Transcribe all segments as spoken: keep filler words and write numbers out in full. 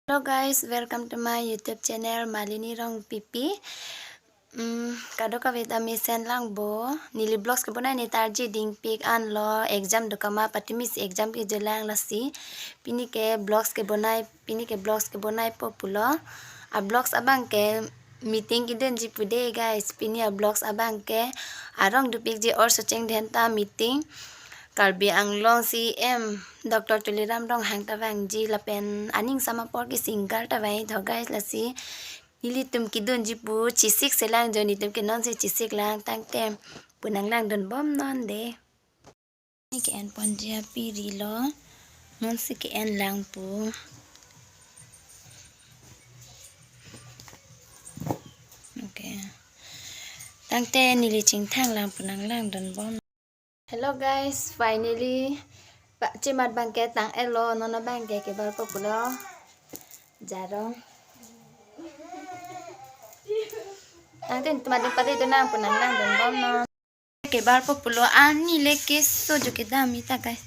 Hello guys, welcome to my YouTube channel Malini Rongpipi. Hmm, kadokave ta mesen lang bo. Neli vlogs kebonai ni tarji dingpik an lo, exam do kama patimi si exam kejelang lasi. Pini ke vlogs kebonai, pini ke vlogs kebonaipo pulo. A vlogs abang ke meeting kedunji pu de guys. Pini a vlogs abang ke arong dopikji Arsoceng Dhenta meeting. Karbi Anglong C E M Doctor Tuliram Ronghang ta vangji lapen aning sama apor ke singer ta vangthu guys lasi. Nelitum kedunji pu chesik selang jo, nelitum ke nonsi chesik lang tangte pu nanglangdun bomnon de. Neli ke-en ponji apiri lo, nonsi ke-en lang pu. Okay. Tangte neli chingthang lang pu nanglangdun bom. Hello guys, finally pa chemat abang ke tang-et lo, non abang ke kebarpo pulo. Jarong. Tangte netum adung pade do nang pu nanglangdun bomnon. Kebarpo pulo, ani le keso jo kedam ita guys.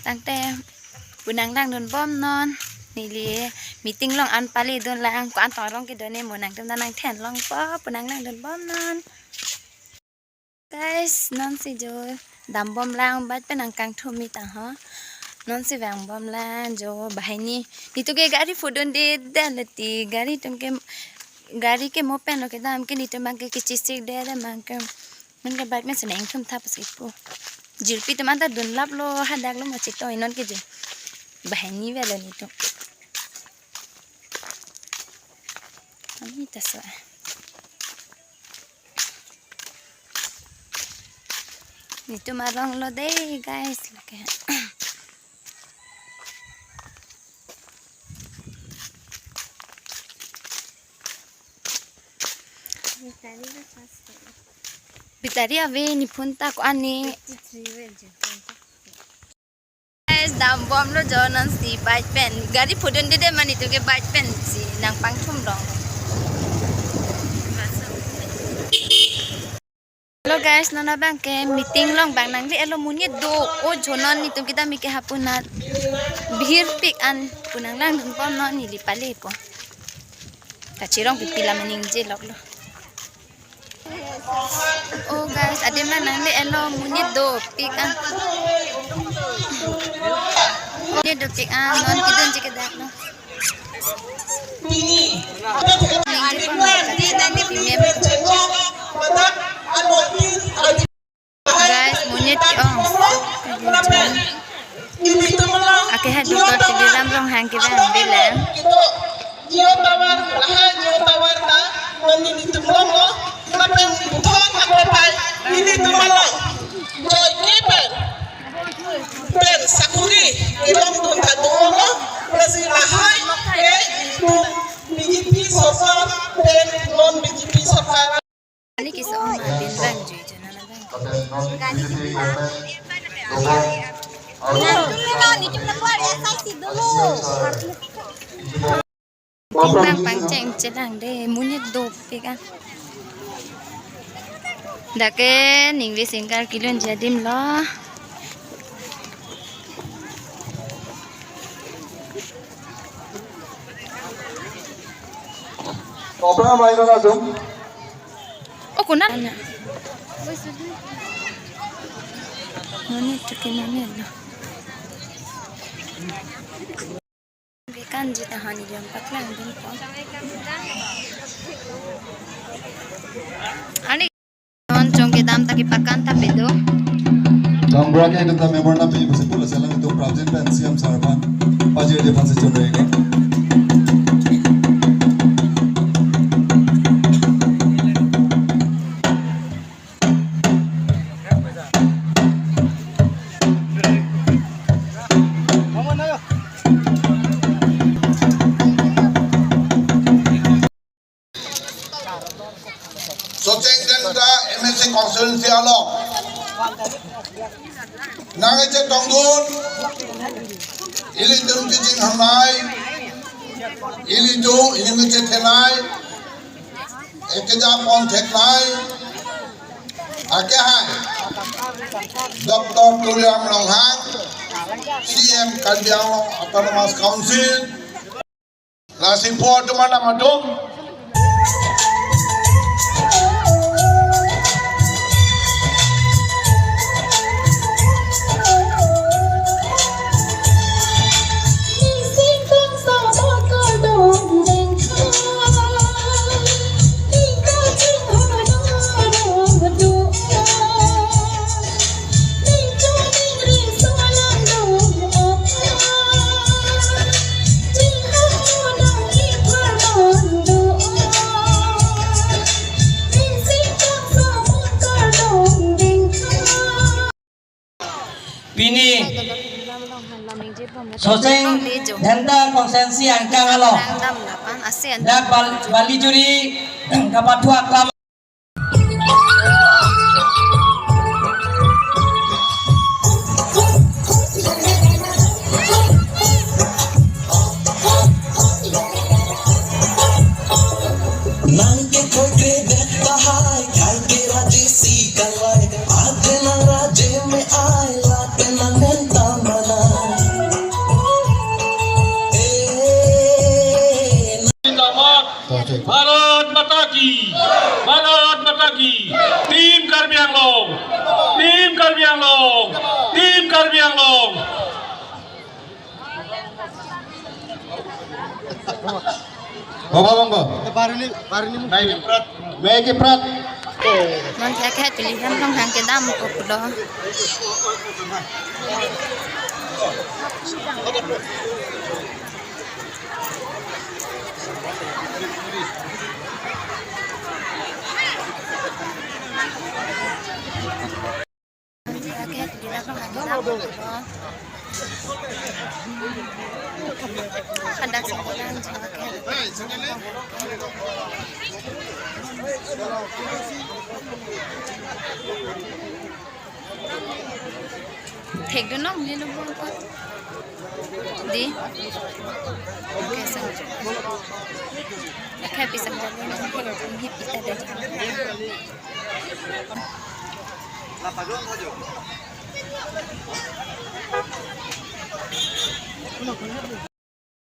Tangte pu nanglangdun bomnon. Neli meeting along an pale dun lang, ko-an tong arong kedo ne mo, nangtum ta nangthan longpo, pu nanglangdun bomnon. Guys, nonsi jo dambom lang, bike pen nangkangthum mi ta ho. Nonsi vangbom lang jo, banghini. Nelitum ke gari phudunde de leti, gari atum ke, gari ke mo pen lo kedam ke, nelitum abang ke kechesik de de abang ke. Nonke bike pen si nangthum thap si pu. Jirpi atum anta dunlap lo, hadak lo ma chetoi non ke jo. Banghini velo nelitum. Ani ta so. Nelitum arong lo de guys, lake. Battery ave ne phone ta ko-an ne. Guys, dambom lo jo, nonsi bike pen. Gari phudunde de ma nelitum ke bike pen si nangpangthum long. Hello guys, non abang ke meeting along abang nangle-et lo, monit do. O jo non nelitum kedam ke hapunat. Birpik an pu nanglangdun bomnon, neli palepo. Kachirong pipi lam ningje lok lo. Oh guys, adim abang nangle-et lo, monit dopik an. Monit dopik an, non kedunji ke dak lo. Guys, monit ke-ong. Ake ha Doctor Tuliram Ronghang kevang bilang. Jio tower, lahai Jio tower ta, mani nelitum longlo, lapen puthot akopai, nelitum along joike pen, pen sakuri, kelongdun ta dolo, lasi lahai ke nelitum B J P sorkar pen non B J P sorkar. Ani keso-ong ma bin bang jui jo nana bang. Nangtum lo, nelitum lo, S I C dolo. Bang pangcheng chelang de, monit dopik an. Dak ke ningve singer kelunji adim lo. Opera mai na dum. Oh, kuna? Monit, chuki monit lo. Bekan ji ta hani jam paklangdunpo. Ani non chong kedam ta kepakan ta pedo. Jambra ke ta member na pe besi pula selang itu Prabjit pen C M sir pan pajir dia pan sechun rege. Socheng Dhenta M A C constituency along nangchetongdun, ilitum kachinghangnei, ilitum, ilitum kachethenei, ekejapon theknei, ake hai. Doctor Tuliram Ronghang, C M Karbi Anglong Autonomous Council. Lasi po atum anam atum. Pini Socheng Dhenta constituency angkang along dak Bal-, Balijuri kapathuak lam. Nang ke koi kre det tahai, kai ke raje si kangvai, ate nang raje me ai, lapen nang menta manai. Eh, Zindabad. Bharat Mata Ki, Bharat Mata Ki, Team Karbi Anglong, Team Karbi Anglong, Team Karbi Anglong. Baba bangko. Barini, barini. Mei ke prat, mei ke prat. Non kya kya pilihan long hang kedam ko kudo. Thekdun nong neli lo bon ko. Di. Oke, so. Oke, bisa jalan. Ini kita dari.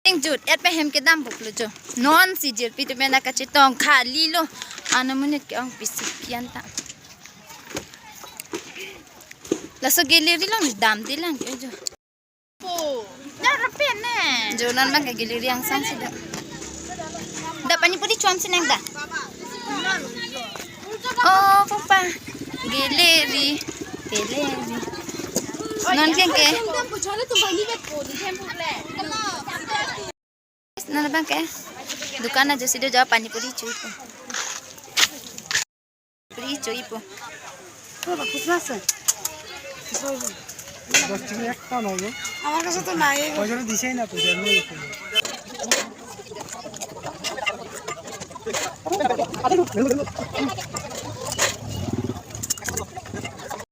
Ingjut, et pe hem kedam buk lo jo. Non si jirpi tu mena kachetong khali lo. Ana monit ke-ong pisi pian ta. Laso gallery long damde lang ke jo. Po. Nya rapen ne. Jo non bang ke gallery angsong si do. Da pani puri chuam si nang da. Oh, pupa. Gallery. Gallery. Non ke ke. Non bang ke. Dukan ajo si do jo pani puri chu. Puri chu ipo. দশ টাকা একটা নাও গো। আমার কাছে তো নাই। পয়সা তো দিছেই না তো, জন্ম হয়েছে।